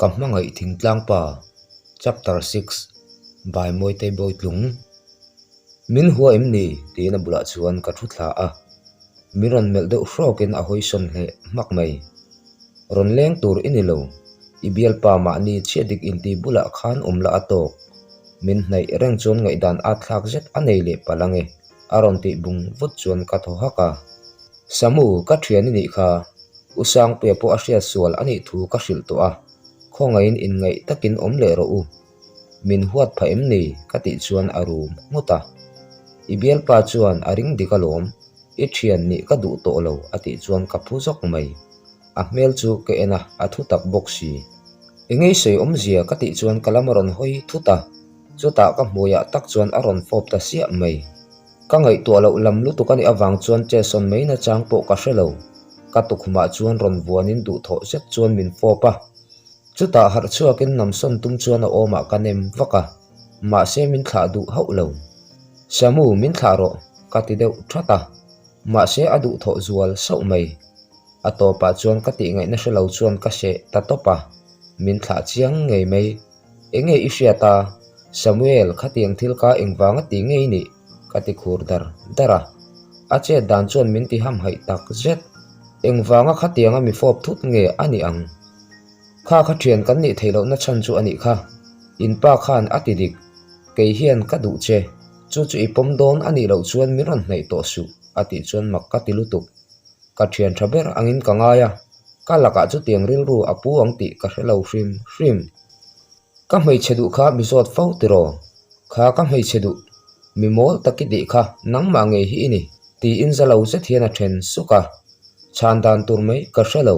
Ka hmangaih thingtlang pa Chapter 6 By Mawitei Bawitlung Min hua em ni? tiin a bulah chuan ka thu thla a, min rawn melh deuh hrawkin a hawi sawn hleh hmak mai. Rawn leng tur i ni lo, i bialpa mahni chhiat dik inti bulah khan awm la a tawk. Min hnaih reng chuan ngaihdan at thlak zet a nei leh palh ange a rawn tih bung vut chuan ka thaw hak a. Samu, ka thian i nih kha. U Sangpuia pawh a hriat sual a nih thu ka hrilh tawh a, khawngaihin inngaih takin awm leh rawh u. Min huat phah em ni? ka tih chuan a rum nghut a. I bialpa chuan a ring dik alawm, i thian nih ka duh tawh lo a tih chuan ka phu zawk mai. A hmel chu ka en a, a thu tak bawk si. Engei sawi awmzia ka tih chuan ka lam a rawn hawi thut a, chutah ka hmuiah tak chuan a rawn fawp ta siah mai. Ka ngaihtuah loh lam lutuk a nih avang chuan che sawn mai nachang pawh ka hre lo. Ka tukhumah chuan rawn vuanin duhthawh zet chuan min fawp a. Chutah harh chhuakin namsawn tum chuan a awmah ka nem vak a, mahse min thlah duh hauh lo. Samu, min thlah rawh, ka ti deuh that a, mahse a duhthawh zual sauh mai. A tawpah chuan ka tihngaihna hre lo chuan ka seh ta tawp a, min thlah chiang ngei mai. Enge i hriat a? Samuel, khatiang thil kha engvanga ti ngei nih? ka ti khur dar dar a. A chet dan chuan min ti hamhaih tak zet. Engvanga khatianga mi fawp thut nge a nih ang? Kha kha thian kan nih theih lohna chhan chu a nih kha. In pa khan a ti dik. Kei hian ka duh che. Chu chu i pawm dawn a nih loh chuan min rawn hnaih tawh suh, a tih chuan mak ka ti lutuk. Ka thian tha ber angin ka ngai a, ka lakah chutiang rilru a pu ang tih ka hre lo hrim hrim. Ka hmeichhe duh kha mi zawt fo tiraw? Kha ka hmeichhe duh, mi mawl tak i tih kha nangmah ngei hi i ni, tiin za lo zet hian a then suk a. Chhan dan tur mai ka hre lo,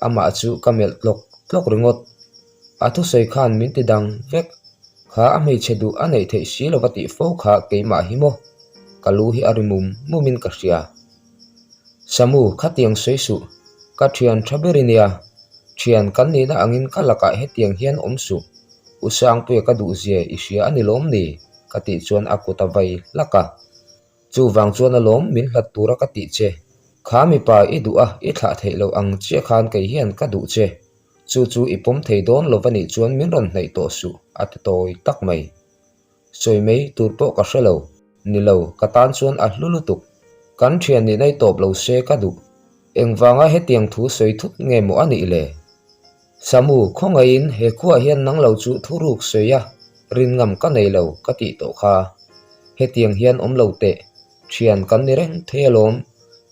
amah chu ka melh tlawk tlawk ringawt. A thusawi khan min ti dang vek, kha a hmeichhe duh a neih theih si lova tih fo kha keimah hi maw? Ka lu hi a ri mum mumin ka hria. Samu, khatiang sawi suh, ka thian tha ber i nia. Thian kan nihna angin ka lakah hetiang hian awm suh. U Sangpuia ka duhzia i hria a ni lawm ni? ka tih chuan a kut a vai hlak a. Chuvang chuan alawm min hlat tura ka tih che. Kha mipa i duh a, i thlah theih loh ang chiah khan kei hian ka duh che. Chu chu i pawm thei dawn lo va nih chuan min rawn hnaih tawh suh, a ti tawi tak mai. Sawi mai tur pawh ka hre lo. Ni lo, ka tan chuan a hlu lutuk. Kan thian nih nai tawp lo se ka duh. Engvanga hetiang thu sawi thut nge maw a nih le? Samu, khawngaihin he khuaah hian nang lo chu thuruk sawi a, rin ngam ka nei lo ka tih tawh kha. Hetiang hian awm lo teh, thian kan ni reng thei alawm.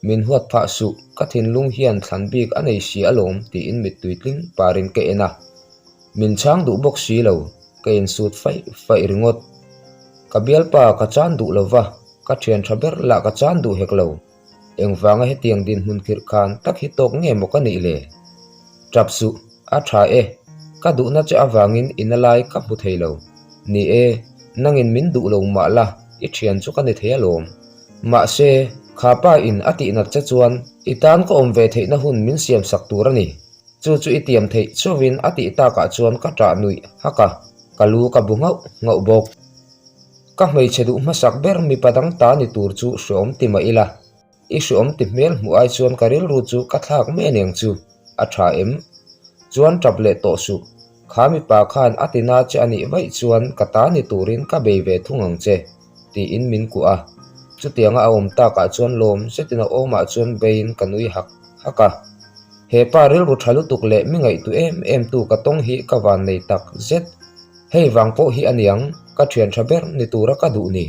Min huat phah suh, ka thinlung hian thlan bik a nei si alawm tiin mittui tling parin ka en a. Min chhang duh bawk si lo, ka insut faih faih ringawt. Ka bialpa ka chan duh lo va, ka thian tha ber lah ka chan duh hek lo. Engvanga hetiang dinhmun khirh khan tak hi tawk nge maw ka nih le? Tap suh, a tha e, ka duhna che avangin i na lai ka hmu thei lo. Ni e, nangin min duh lo mah la, i thian chu ka ni thei alawm. Mahse, kha pa in a tihnat che chuan i tan ka awm ve theihna hun min siam sak tur a ni. Chu chu i tiam theih chauhin a tih takah chuan ka ṭah nuih hak a, ka lu ka bu nghauh nghauh bawk. Ka hmeichhe duh hmasak ber mipa dang ta ni tur chu hreawm ti mah ila, i hreawm ti hmel hmuh ai chuan ka rilru chu ka thlak mai aniang chu, a ṭha em? Chuan ṭap leh tawh suh, kha mipa khan a tina che a nih vaih chuan ka ta ni turin ka bei ve thung ang che, tiin min kuah a. Chutianga a awm takah chuan lawm zetin a awmah chuan beiin ka nui hak hak a. He pa rilru tha lutuk leh mi ngaihtu em em tu ka tawng hi ka van nei tak zet. Hei vang pawh hi aniang ka thian tha ber ni tura ka duh ni.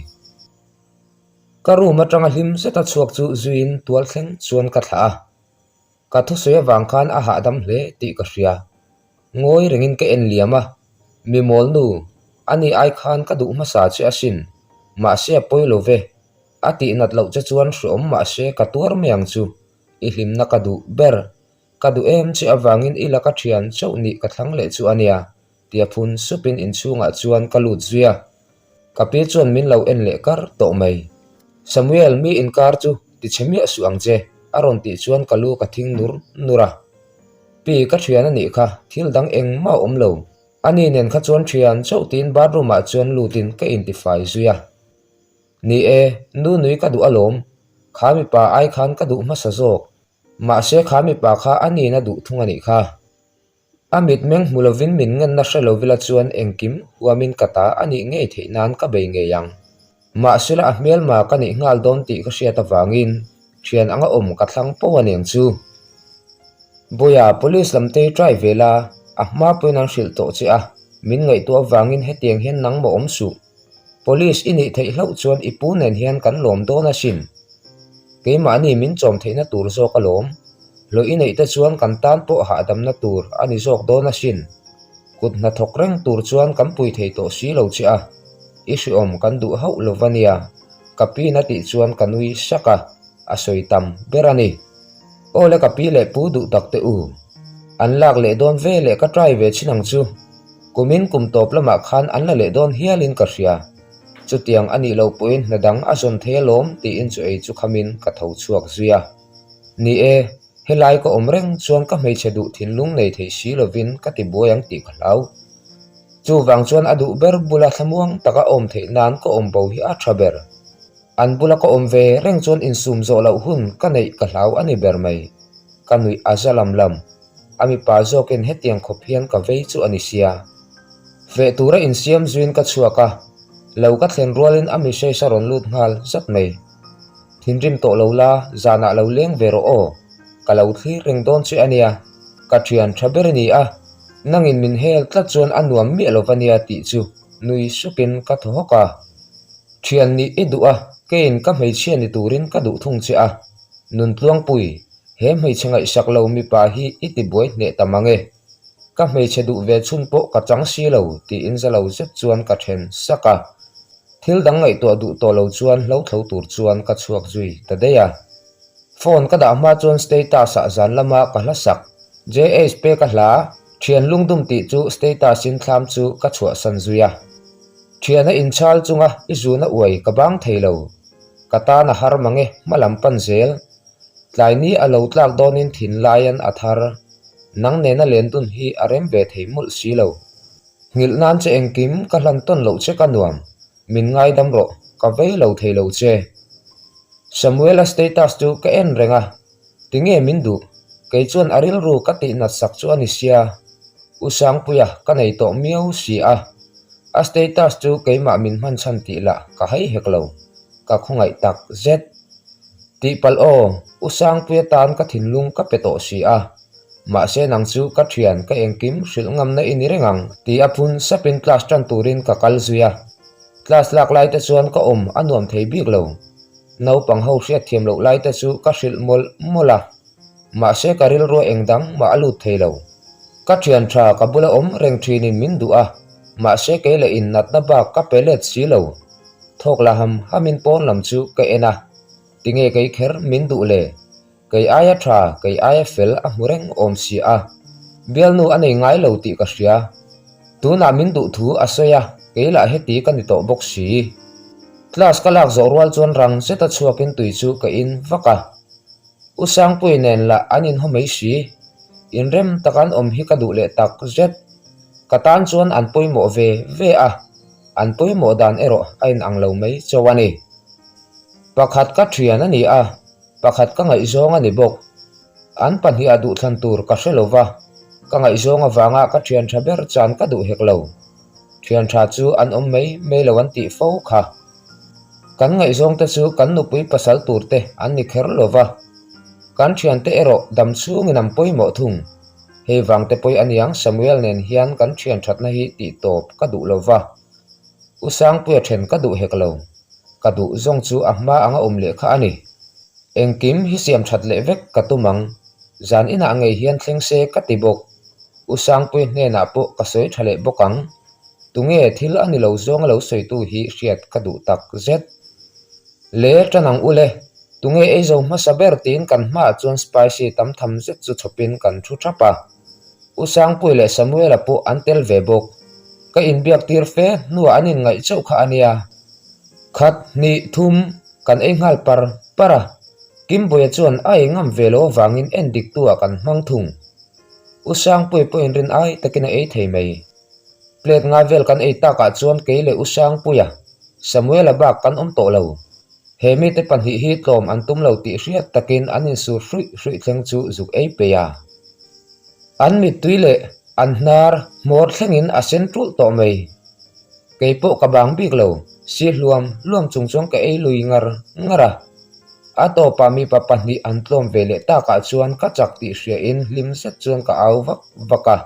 Ka room atanga hlim zeta chhuak chu zuiin tual thleng chuan ka thlah a. Ka thusawi avang khan a hahdam hle tih ka hria. Ngawi rengin ka en liam a, mi mawl nu, ani ai khan ka duh hmasa che asin, mahse a pawi lo ve, a tihnat loh che chuan hreawm mahse ka tuar mai ang chu, i hlimna ka duh ber, ka duh em che avangin i laka thian chauh nih ka thlang leh chu ania, tia phun supin inchhungah chuan ka lut zui a. Ka pi chuan min lo en leh kar tawh mai. Samuel, mi inkar chu ti chhe miah suh ang che, a rawn tih chuan ka lu ka thing nur nur a. Pi, ka thian a nih kha, thil dang engmah a awm lo. Ani nen kha chuan thian chauh tiin bathroom ah chuan lutin ka intifai zui a. Ni e, nu nui ka duh alawm. Kha mipa ai khan ka duh hmasa zawk. Mahse kha mipa kha a nina duh thung a nih kha. A mitmeng hmu lovin min ngenna hre lovila chuan engkim huamin ka ta a nih ngei theih nan ka bei ngei ang. Mahsela a hmelma ka nih nghal dawn tih ka hriat avangin thian anga awm ka thlang poh a niang chu. Bawiha police lam te hi try ve la, a hma pawhin an hrilh tawh che a, min ngaihtuah avangin hetiang hian nangmah awm suh. Police i nih theih hlauh chuan i pu nen hian kan lawm dawn asin. Keimahni min chawm theihna tur zawk alawm. Hlawh i neih te chuan kan tan pawh hahdamna tur a ni zawk dawn asin. Kut hnathawk reng tur chuan kan pui thei tawh si lo che a, i hriawm kan duh hauh lo va nia, ka pi na tih chuan ka nui sak a, a sawi tam ber a ni. Aw le ka pi leh pu duh tak teh u. An lak leh dawn ve leh ka try ve chin ang chu. Kumin kum tawp lamah khan an la leh dawn hialin ka hria. Chutiang a nih loh pawhin hna dang a zawn thei alawm tiin chu ei chu khamin ka tho chhuak zui a. Ni e, helai ka awm reng chuan ka hmeichhe duh thinlung nei thei si lovin ka ti buai ang tih ka hlau. Chuvang chuan a duh ber bula thlamuang taka awm theih nan ka awm bo hi a tha ber. An bula ka awm ve reng chuan insum zawh loh hun ka neih ka hlau a ni ber mai. Ka nuih a za lam lam. A mipa zawkin hetiang khawp hian ka vei chu a ni sia. Feh tura insiam zuiin ka chhuak a, lo ka thlen rualin a message a rawn lut nghal zat mai. Thinrim tawh lo la, zanah lo leng ve rawh aw. Ka lo thlir reng dawn che a nia. Ka thian tha ber a ni a, nangin min hel tlat chuan a nuam miah lo va nia tih chu nui sukin ka thaw hawk a. Thian nih i duh a, keiin ka hmeichhia ni turin ka duh thung che a. Nuntluangpui, he hmeichhe ngaihsak lo mipa hi i ti buai hneh ta mang e. Ka hmeichhe duh ve chhun pawh ka chang si lo tiin za lo zet chuan ka then sak a. Thil dang ngaihtuah duh tawh lo chuan hlothlo tur chuan ka chhuak zui ta daih a. Phone ka dah hma chuan status ah zan lama ka hla sak. JHP ka hla, Thian lungdum tih chu status in thlam chu ka chhuahsan zui a. Thiana inchhal chunga i zuna uai ka bang thei lo. Ka tan a har mang e, hma lam pan zel. Tlai ni a lo tlak dawnin thinlaian a thar. Nang nena lendun hi a rem ve thei mawlh si lo. Nghilh nan che engkim ka hlan tawn loh che ka nuam, min ngaidam rawh, ka vei lo thei lo che. Samuela status chu ka en reng a, tinge min duh, kei chuan a rilru ka tih nat sak chu a ni sia, U Sangpuia ka nei tawh miau si a, a status chu keimah min hman chhan tih lah ka hai hek lo, ka khawngaih tak zet. Tihpalh aw, U Sangpuia tan ka thinlung ka pe tawh si a. Mahse nang chu ka thian ka engkim hrilh ngamna i ni reng ang ti a phun sapin class tan turin ka kal zui a. Class lak lai te chuan ka awm a nuam thei bik lo. Naupang ho hriat thiam loh lai te chu ka hrilh mawlh mawlh a. Mahse ka rilrua eng dang mah a lut thei lo. Ka thian tha ka bula awm reng thinin min duh a, mahse kei leh in natna bak ka pe let si lo. Thawk la ham hamin pawn lam chu ka en a, tinge kei kher min duh le? Kei aia tha, kei aia fel a hmu reng awm si a. Bialnu a nei ngai lo tih ka hria. Tunah min duh thu a sawi a, kei lah heti ka ni tawh bawk si. Class ka lak zawh rual chuan rang zeta chhuakin tui chu ka in vak a. U Sangpui nen lah an inhaw mai si. Inrem taka an awm hi ka duh leh tak zet. Ka tan chuan an pawimawh ve ve a, an pawimawh dan erawh a inang lo mai chauh a ni. Pakhat ka thian a ni a. Pakhat ka ngaihzawng a ni bawk. An pahniha duhthlan tur ka hre lo va, ka ngaihzawng avanga ka thian tha ber chan ka duh hek lo. Thian tha chu an awm mai mai lo an tih fo kha. Kan ngaihzawng te chu kan nupui pasal tur te an ni kher lo va, kan thian te erawh dam chhungin an pawimawh thung. Hei vang te pawi aniang Samuel nen hian kan thian thatna hi tih tawp ka duh lo va, U Sangpuia then ka duh hek lo. Ka duh zawng chu a hma anga awm leh kha a ni. Engkim hi siam that leh vek ka tum ang. Zan inah ngei hian thleng se ka ti bawk. U Sangpuia hnenah pawh ka sawi tha leh bawk ang. Tunge thil a ni lo zawnga lo sawitu hi hriat ka duh tak zet. Le tan ang ule, tunge ei zo hmasa ber tiin kan hmaah chuan spicy tam tham zet chu chhawpin kan thu thap a. U Sangpuii leh Samuela pawh an tel ve bawk. Ka inbiak tir fe hnuah an inngaih chauh kha a nia. Khat, hnih, thum, kan ei nghal par par a. Kimbuia chuan a ei ngam ve lo avangin en diktu-ah kan hmang thung. U Sangpuii pawh inrin ai takin a ei thei mai. Plate nga vel kan ei takah chuan kei leh U Sangpuia, Samuela bak kan awm tawh lo. He mite pahnih hi tlawm an tum lo tih hriat takin an insur hruih hruih thleng chu zuk ei peih a. An mittui leh An hnar hmawr thlengin a sen ṭulh tawh mai. Kei pawh ka bang bik lo, si hluam hluam chung chuan ka ei lui ngar ngar a. A tawpah mipa pahnih an tlawm ve leh takah chuan ka chak tih hriain hlim zet chuan ka au vak vak a.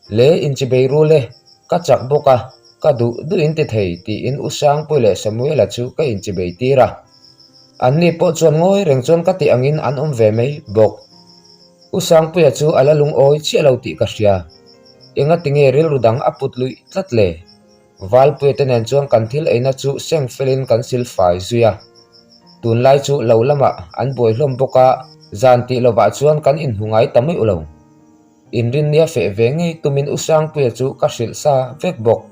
Le inchibei rul e, ka chak bawk a, ka duh duh in ti thei tiin U Sangpui leh Samuela chu ka inchibei tir a. Anni pawh chuan ngawi reng chuan ka tih angin an awm ve mai bawk. U Sangpuia chu a la lungawi chiah lo tih ka hria. Engati nge rilru dang a put luih tlat le? Valpuia te nen chuan kan thil eina chu seng felin kan sil fai zui a. Tunlai chu lo lamah an buai hlawm bawk a, zan tih lovah chuan kan inhmu ngai ta meuh lo. Inrinnia feh ve ngei tumin U Sangpuia chu ka hrilh sa vek bawk.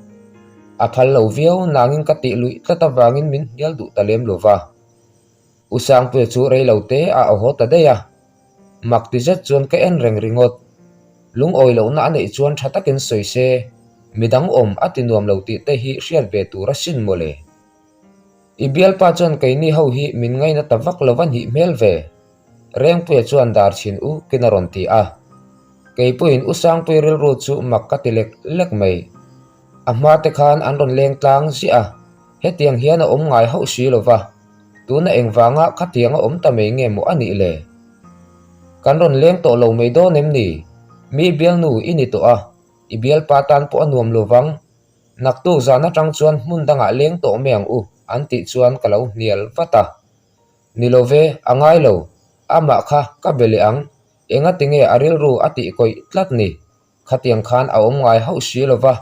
A phal lo viau nangin ka tih luih tlat avangin min hnial duh ta lem lo va. U Sangpuia chu rei lo te a ahaw ta daih a. Mak ti zet chuan ka en reng ringawt. Lungawi lohna a neih chuan tha takin sawi se, midang awm a ti nuam lo tih te hi hriat ve tur a sin mawle. I bialpa chuan keini ho hi min ngaina ta vak lo va hnih hmel ve. Rengpuia chuan dar chhin u kin a rawn ti a. Keipawhin U Sangpui rilru chu mak ka ti lek lek mai. A hma te khan an rawn leng tlang ziah a, hetiang hian a awm ngai hauh si lo va, tuna engvanga khatiang a awm ta mai nge maw a nih le? Kan rawn leng tawh lo mai dawn em ni? Mi bialnu i ni tawh a, i bialpa tan pawh a nuam lo vang. Naktuk zan atang chuan hmun dangah leng tawh mai ang u, an tih chuan ka lo hnial vat a. Ni lo ve, a ngai lo. Amah kha ka be leh ang. Engati nge a rilru a tih kawih tlat ni? Khatiang khan a awm ngai hauh si lo va,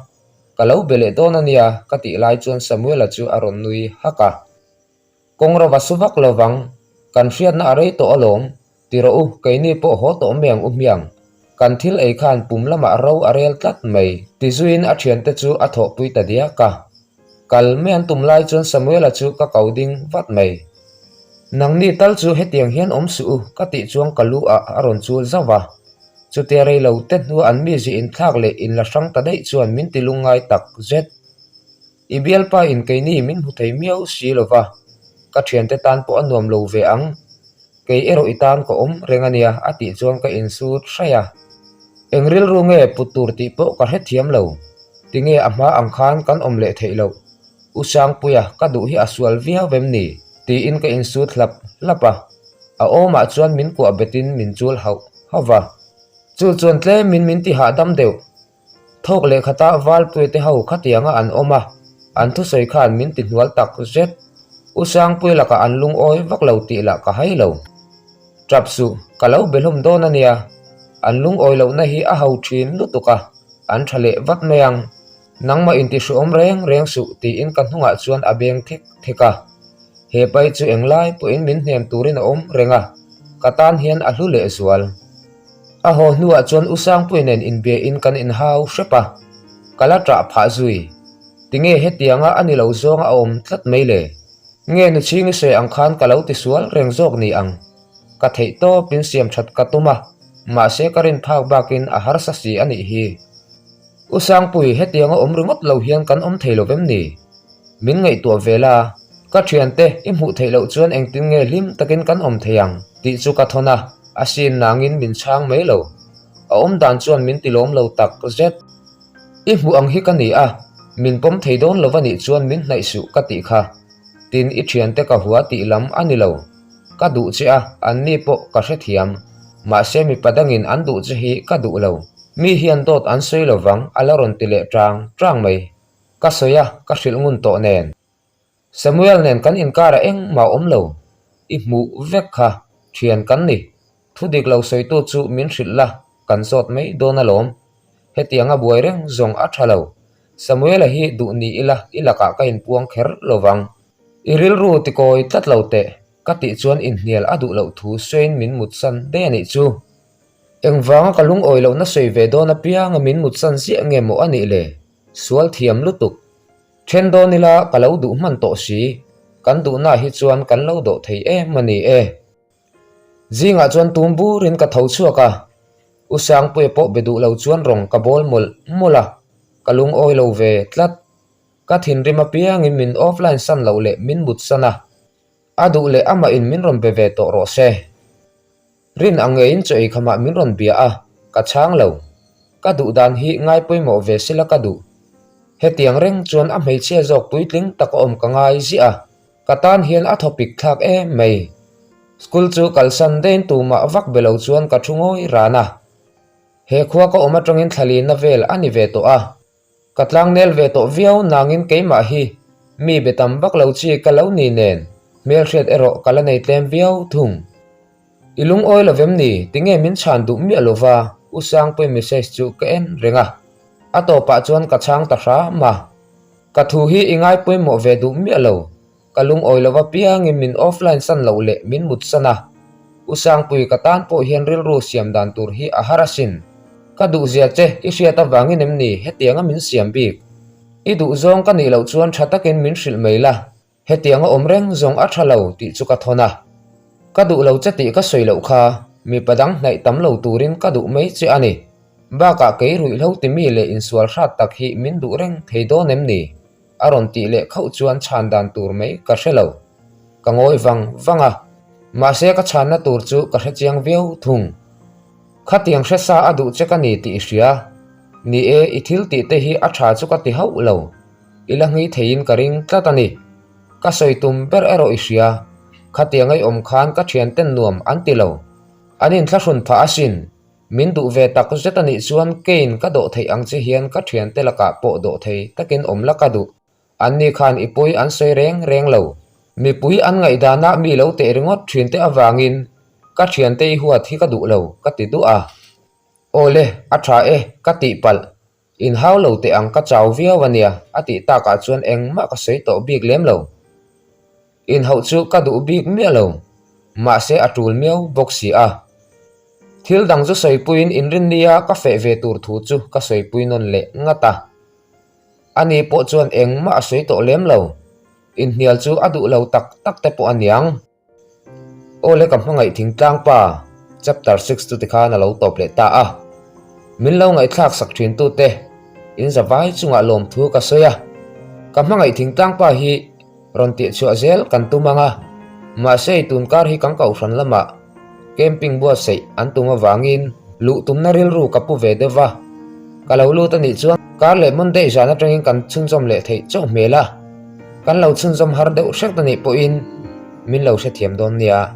ka lo be leh dawn a nia ka tih lai chuan Samuela chu a rawn nui hak a. Kawng rova su vak lo vang, kan hriatna a rei tawh alawm, ti rawh u, keini pawh haw tawh mai ang u hmiang. Kan thil ei khan pum lamah ro a rel tlat mai, ti zuiin a thiante chu a thawhpui ta diak a. Kal mai an tum lai chuan Samuela chu ka ko ding vat mai. Nangni tal chu hetiang hian awm suh u ka tih chuan ka lu ah a rawn chul zauh va. Chutia rei lo te hnua an mizi inthlak leh inla hrang ta daih chuan min ti lungngai tak zet. I bialpa in keini min hmu thei miau si lo va, ka thiante tan pawh a nuam lo ve ang. Kei erawh i tan ka awm reng a nia a tih chuan ka insut hraih a. Eng rilru nge put tur tih pawh ka hrethiam lo. Tinge a hma ang khan kan awm leh theih loh. U Sangpuia ka duh hi a sual viau vem ni? tiin ka insut hlap hlap a. A awmah chuan min kuah betin min chul hauh hauh va. Chu chuan tlemin min ti hahdam deuh. Thawk leh khata Valpuia te ho khatianga an awm a, an thusawi khan min ti hnual tak zet. U Sangpuia lakah an lungawi vak lo tih lah ka hai lo. Tap suh, ka lo be hlawm dawn a nia. An lungawi lohna hi a ho thin lutuk a, an tha leh vat mai ang. Nangmah intihruawm reng reng suh tiin ka hnungah chuan a beng thek thek a. He pai chu englai pawhin min hnem turin a awm reng a, ka tan hian a hlu lehzual. A haw hnuah chuan U Sangpui nen inbiain kan inhau hrep a, ka la ṭah phah zui. Tinge hetianga a ni lo zawng a awm tlat mai le? Nge nu chhingi sawi ang khan ka lo tisual reng zawk ni ang? Ka theih tawpin siam ṭhat ka tum a, mahse ka rin phak bakin a harsa si a nih hi. U Sangpui, hetianga awm ringawt lo hian kan awm thei lo vem ni? Min ngaihtuah ve la, ka thiante i hmuh theih loh chuan engtin nge hlim takin kan awm thei ang tih chu ka thawn a, a sin nangin min chhang mai lo. A awm dan chuan min ti lawm lo tak zet. I hmuh ang hi ka ni a, min pawm thei dawn lo va nih chuan min hnaih suh ka tih kha. Tin i thiante ka hua tih lam a ni lo. Ka duh che a, anni pawh ka hrethiam. Mahse mipa dangin an duh che hi ka duh lo. Mi hian dawt an sawi lo vang a la rawn ti leh tang tang mai. Ka sawi a, ka hrilh ngun tawh nen. Samuel nen kan inkarah engmah awm lo. I hmuh vek kha, thian kan ni. Thu dik lo sawitu chu min hrilh la, kan zawt mai dawn alawm. Hetiang a buai reng zawng a tha lo. Samuela hi duh ni ila i lakah ka inpuang kher lo vang. I rilru tikawi tlat lo teh, ka tih chuan inhnial a duh loh thu sawiin min mutsan daih a nih chu. Engvanga ka lungawi lohna sawi ve dawn apianga min mutsan ziah nge maw a nih le? Sual thiam lutuk. Then dawn ila ka lo duh hman tawh si, kan duhnaah hi chuan kan lo dawh thei em a ni e. Zingah chuan tum burin ka tho chhuak a, U Sangpuia pawh be duh lo chuan rawng ka bawl mawlh mawlh a, ka lungawi lo ve tlat. Ka thinrim apiangin min offline san loh leh min mut san a, a duh leh amahin min rawn be ve tawh rawh se. Rin ang ngeiin chaw ei khamah min rawn bia a, ka chhang lo. Ka duh dan hi ngai pawimawh ve sela ka duh. Hetiang reng chuan a hmeichhia zawk puitling tak a awm ka ngai ziah a, ka tan hian a thawpik thlak em mai. School chu kalsan dain tumah vak be lo chuan ka thu ngawi ran a. He khua ka awm atangin thlalina vel a ni ve tawh a. Ka tlangnel ve tawh viau nangin keimah hi mi be tam vak lo chi ka lo ni nen hmelhriat erawh ka la nei tlem viau thung. I lungawi lo vem ni? Tinge min chhan duh miah lo va? U Sangpui message chu ka en reng a. A tawpah chuan ka chhang ta hram a. Ka thu hi i ngai pawimawh ve duh miah lo. Ka lungawi lo apiangin min offline san loh leh min mut san a. U Sangpui ka tan pawh hian rilru siam dan tur hi a har asin. Ka duhzia che i hriat avangin em ni hetianga min siam bik? I duhzawng ka nih loh chuan tha takin min hrilh mai la, hetianga awm reng zawng a tha lo tih chu ka thawn a. Ka duh lo che tih ka sawi loh kha mipa dang hnaih tam lo turin ka duh mai che a ni. Bakah kei ruihhlo timi leh insual hrat tak hi min duh reng thei dawn em ni? A rawn tih leh khauh chuan chhan dan tur mai ka hre lo. Ka ngawi vang vang a, mahse ka chhanna tur chu ka hre chiang viau thung. Khatiang hre sa a duh che ka ni tih i hria. Ni e, i thil tih te hi a tha chu ka ti hauh lo. I la nghi theiin ka ring tlat a ni. Ka sawi tum ber erawh i hria. Khatiang ei awm khan ka thianten nuam an ti lo. An inthlahrun phah asin. Min duh ve tak zet a nih chuan Kane ka dawh theih ang che hian ka thiante lakah pawh dawh thei takin awm la ka duh. Anni khan i pawi an sawi reng reng lo. Mipui an ngaihdanah mi lo teh ringawt thinte avangin ka thiante i huat hi ka duh lo ka ti duah a. Aw le, a tha e, ka tih palh. Inhau lo teh ang ka chau viau a nia a tih takah chuan engmah ka sawi tawh bik lem lo. Inhauh chu ka duh bik miah lo, mahse a tul miau bawk si a. Thil dang chu sawipuiin inrinnia ka feh ve tur thu chu ka sawipui nawn leh ngat a. Ani pawh chuan engmah a sawi tawh lem lo. Inhnial chu a duh lo tak tak te pawh a niang. Aw le ka hmangaih thingtlang pa, chapter 6 chu tikhan a lo tawp leh ta a. Min lo ngaihthlak sak thin tute, in zavai chungah lawmthu ka sawi a. Ka hmangaih thingtlang pa hi rawn tihchhuah zel kan tum ang a, mahse i tunkar hi kan kohhran lamah camping buatsaih an tum avangin luh tumna rilru ka pu ve deuh va. Ka lo lut a nih chuan kar leh Monday zan atangin kan chhunzawm leh theih chauh hmel a, kan lo chhunzawm har deuh hrek a nih pawhin min lo hrethiam dawn nia.